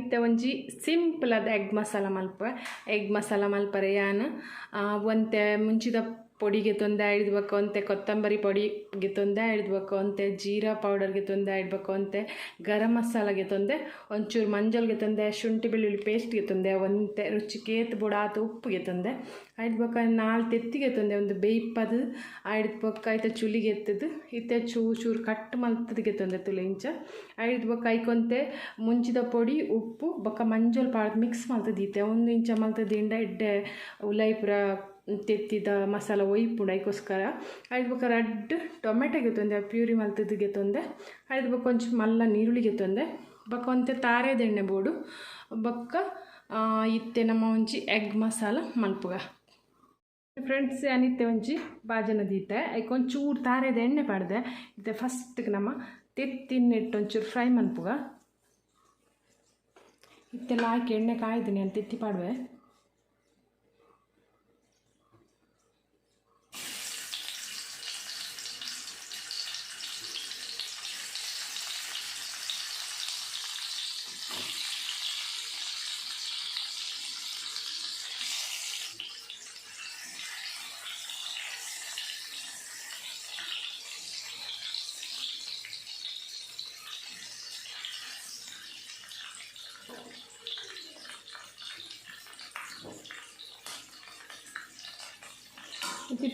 ಯಾನಿತ್ತೆ ಒಂಜಿ ಸಿಂಪಲ್ ಆದ ಎಗ್ ಮಸಾಲ ಮಲ್ಪುವೆ. ಎಗ್ ಮಸಾಲ ಮಲ್ಪರೆ ಯಾನ್ ಒಂತೆ ಮುಂಚಿದ ಪೊಡಿಗೆ ತೊಂದೆ ಐದು ಬೊಕ್ಕ ಒಂತೆ ಕೊತ್ತಂಬರಿ ಪೊಡಿಗೆ ತೊಂದೆ ಐದು ಬೊಕ್ಕ ಒಂತೆ ಜೀರಾ ಪೌಡರ್ಗೆ ತೊಂದೆ ಐದು ಬೊಕ್ಕ ಒಂತೆ ಗರಂ ಮಸಾಲಗೆ ತೊಂದೆ ಒಂಚೂರು ಮಂಜಲ್ಗೆ ತೊಂದೆ ಶುಂಠಿ ಬೆಳ್ಳುಳ್ಳಿ ಪೇಸ್ಟ್ಗೆ ತೊಂದೆ ಒಂತೆ ರುಚಿಕೇತ್ ಬೊಡಾತ ಉಪ್ಪುಗೆ ತೊಂದೆ ಐದು ಬೊಕ್ಕ ನಾಲ್ ತೆತ್ತಿಗೆ ತೊಂದೆ ಒಂದು ಬೇಯ್ಪದು ಐದು ಬೊಕ್ಕ ಐತ ಚುಲಿಗೆ ಎತ್ತದು ಇತ್ತೆ ಚೂರು ಚೂರು ಕಟ್ ಮಲ್ತದಿಗೆ ತೊಂದೆ ತುಲೆ ಇಂಚ ಐದು ಬೊಕ್ಕ ಐಕೊಂತೆ ಮುಂಚಿದ ಪೊಡಿ ಉಪ್ಪು ಬೊಕ್ಕ ಮಂಜಲ್ ಪಾಡ್ದು ಮಿಕ್ಸ್ ಮಲ್ತದ ಇತ್ತೆ ಒಂದು ಇಂಚ ಮಲ್ತದಿಂಡ ಎಡ್ಡೆ ಉಲೈ ಪೂರ ತೆತ್ತಿದ ಮಸಾಲ ಒಯ್ಪುಂಡು ಐಕೋಸ್ಕರ ಐದು ಬೊಕ್ಕ ರಡ್ಡ್ ಟೊಮೆಟೊಗೆ ತೊಂದೆ ಪ್ಯೂರಿ ಮಲ್ತದಿಗೆ ತೊಂದೆ ಐದು ಬೊಕ್ಕ ಒಂಚೂರು ಮಲ್ಲ ನೀರುಳ್ಳಿಗೆ ತೊಂದೆ ಬೊಕ್ಕ ಒಂತೆ ತಾರೆದ ಎಣ್ಣೆ ಬೋಡು ಬೊಕ್ಕ ಇತ್ತೆ ನಮ್ಮ ಒಂಜಿ ಎಗ್ ಮಸಾಲ ಮಲ್ಪುಗ. ಫ್ರೆಂಡ್ಸ್ ಯಾನಿತ್ತೆ ಒಂಜಿ ಬಾಜನ ದೀತೆ ಐಕ್ ಒಂಚೂರು ತಾರೆದ ಎಣ್ಣೆ ಪಾಡ್ದೆ ಇತ್ತೆ ಫಸ್ಟ್ಗೆ ನಮ್ಮ ತೆತ್ತಿನೆಟ್ಟು ಒಂಚೂರು ಫ್ರೈ ಮಲ್ಪುಗ. ಇತ್ತೆಲ್ಲ ಹಾಕಿ ಎಣ್ಣೆ ಕಾಯ್ದಿನಿ ನಾನು ತೆತ್ತಿ ಪಾಡುವೆ.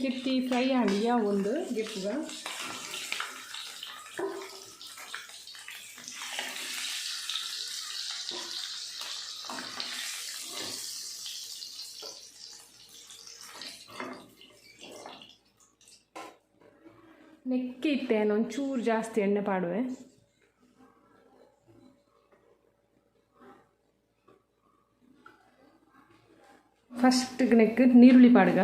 ತಿತ್ತಿ ಫ್ರೈ ಆಂಡಿಯಾ ಒಂದು ಗಿಪ್ಪುಗ. ನೆಕ್ಕಿ ಇತ್ತೆ ಒಂಚೂರು ಜಾಸ್ತಿ ಎಣ್ಣೆ ಪಾಡುವೆ. ಫಸ್ಟ್ ನೆಕ್ ನೀರುಳ್ಳಿ ಪಾಡುಗ.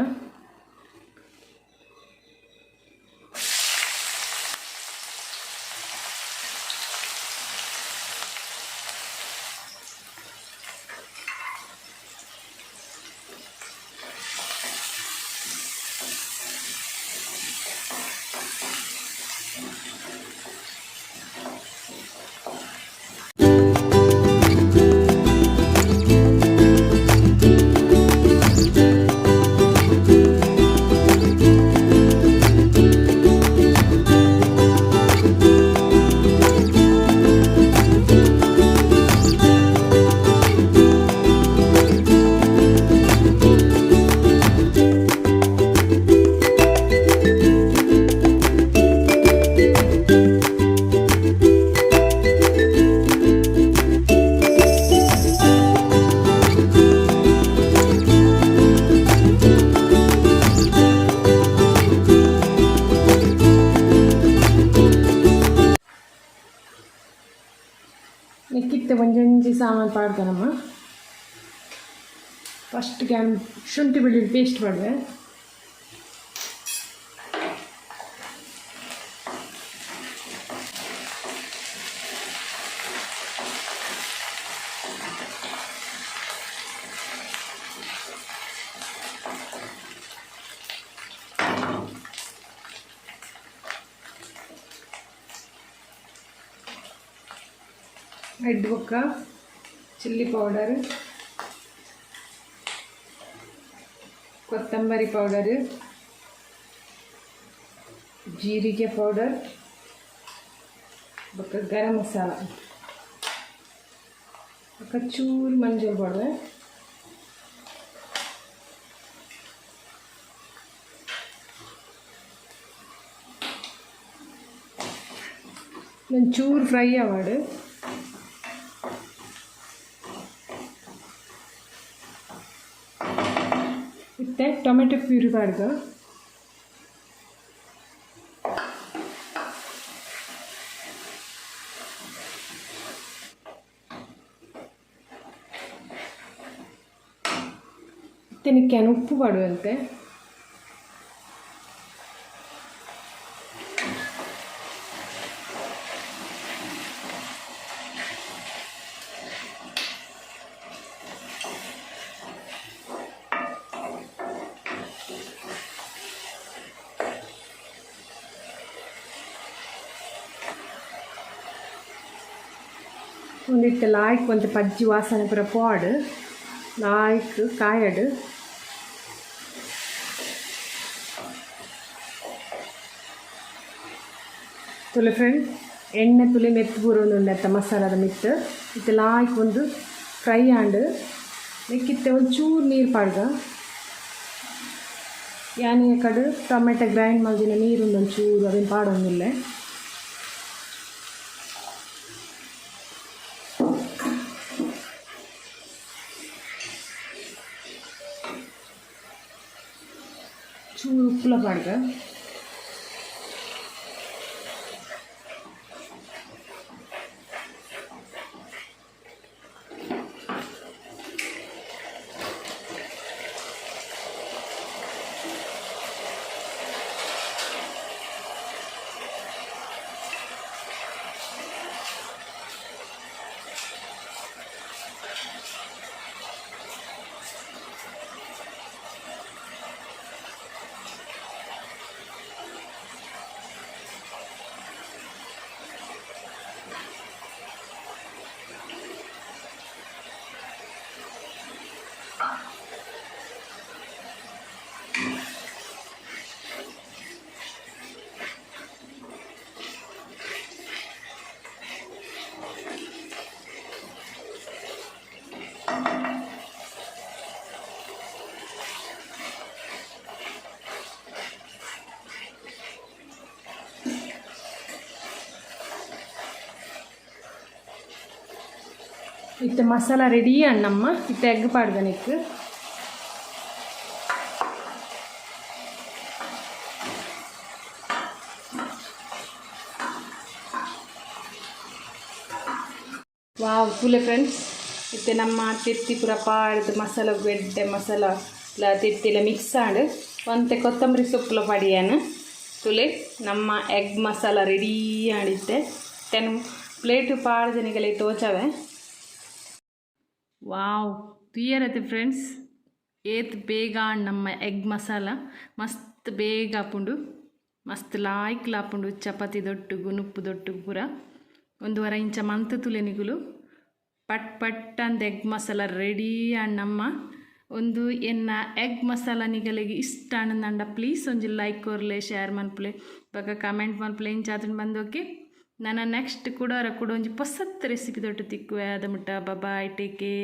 ನೆಕ್ಕಿತ್ತೆ ಒಂಜೊಂಜಿ ಸಾಮಾನು ಪಾಡ್ದನಮ್ಮ. ಫಸ್ಟ್ಗೆ ಶುಂಠಿ ಬೆಳ್ಳುಳ್ಳಿ ಪೇಸ್ಟ್ ಮಾಡುವೆ. ರೆಡ್ ಬೊಕ್ಕ ಚಿಲ್ಲಿ ಪೌಡರ್, ಕೊತ್ತಂಬರಿ ಪೌಡರ್, ಜೀರಿಗೆ ಪೌಡರ್ ಬೊಕ್ಕ ಗರಂ ಮಸಾಲ ಬೊಕ್ಕ ಚೂರು ಮಂಜಲ್ ಪೌಡರ್. ಒಂಚೂರು ಫ್ರೈ ಆವಡ್. ಇತ್ತೆ ಟೊಮೆಟೊ ಪ್ಯೂರಿ ಪಾಡ್ಗ. ಇತ್ತೆ ನಿಕ್ಯಾನ ಉಪ್ಪು ಪಾಡುವಂತೆ. ಒಂದಿತ್ತೆ ಲಾಯ್ಕ್ ಒಂತೆ ಪಜ್ಜಿ ವಾಸನೆ ಪೂರ ಪಾಡ್ ಲಾಯ್ಕ್ ಕಾಯಡ್. ತುಲೆ ಫ್ರೆಂಡ್ ಎಣ್ಣೆ ತುಲೆ ಮೆತ್ತು ಬೂರೊಂದುಂಡು ಮಸಾಲದ ಮಿತ್ತು ಇತ್ತೆ ಲಾಯ್ಕ್ ಒಂದು ಫ್ರೈ ಆಂಡ್ ನೆಕ್ಕಿತ್ತೆ ಒಂಚೂರು ನೀರು ಪಾಡ್ಗ. ಯಾನಿ ಕಡು ಟೊಮೆಟೊ ಗ್ರೈಂಡ್ ಮಲ್ದಿನ ನೀರು ಒಂಚೂರು ಅವೇನು ಪಾಡೊಂದಿಲ್ಲ. ಚೂರು ಉಪ್ಪುಲ ಪಾಡ್ಗ. ಇತ್ತೆ ಮಸಾಲ ರೆಡಿ ಅಣ್ಣಮ್ಮ ಇತ್ತೆ ಎಗ್ ಪಾಡ್ದ ನೆಕ್. ವಾವ್ ತೂಲೆ ಫ್ರೆಂಡ್ಸ್, ಇತ್ತೆ ನಮ್ಮ ತೆತ್ತಿ ಪೂರ ಪಾಡ್ದು ಮಸಾಲ ಬೆಡ್ಡೆ ಮಸಾಲ ತೆತ್ತಿಲ ಮಿಕ್ಸ್ ಆಂಡ್ ಒಂತೆ ಕೊತ್ತಂಬರಿ ಸೊಪ್ಪುಲ ಪಾಡಿಯಾನ. ತುಲೆ ನಮ್ಮ ಎಗ್ ಮಸಾಲ ರೆಡಿ ಆಂಡಿತ್ತೆ. ತೆನ್ ಪ್ಲೇಟ್ ಪಾಡ್ದನಿಗಲೆ ತೋಚವೆ. ವಾವ್ ತುಯ್ಯರತೆ ಫ್ರೆಂಡ್ಸ್, ಏತ್ ಬೇಗ ನಮ್ಮ ಎಗ್ ಮಸಾಲ ಮಸ್ತ್ ಬೇಗ ಆಪುಂಡು, ಮಸ್ತ್ ಲಾಯ್ಕ್ ಆಪುಂಡು. ಚಪಾತಿ ದೊಟ್ಟುಗು ನುಪ್ಪು ದೊಟ್ಟುಗು ಪೂರ ಒಂದುವರೆ ಇಂಚ ಮಂತ್ ತುಲೆನಿಗುಲು ಪಟ್ ಪಟ್ ಅಂದ್ ಎಗ್ ಮಸಾಲ ರೆಡಿ ನಮ್ಮ. ಒಂದು ಎನ್ನ ಎಗ್ ಮಸಾಲ ನಿಗಲಿಗೆ ಇಷ್ಟ ಆನಂದ ಪ್ಲೀಸ್ ಒಂಜಿ ಲೈಕ್ ಕೊರ್ಲೆ, ಶೇರ್ ಮನ್ಪುಲೆ, ಬೊಕ ಕಮೆಂಟ್ ಮನ್ಪುಲೆ. ಇಂಚಾತುಂಡು ಬಂದೋಕೆ ನನ್ನ ನೆಕ್ಸ್ಟ್ ಕೂಡ ಕೂಡ ಒಂಜಿ ಪೊಸತ್ ರೆಸಿಪಿ ದೊಟ್ಟು ತಿಕ್ಕುವೆ. ಅದ ಮುಟ್ಟ ಬಾಯ್, ಟೇಕ್ ಕೇರ್.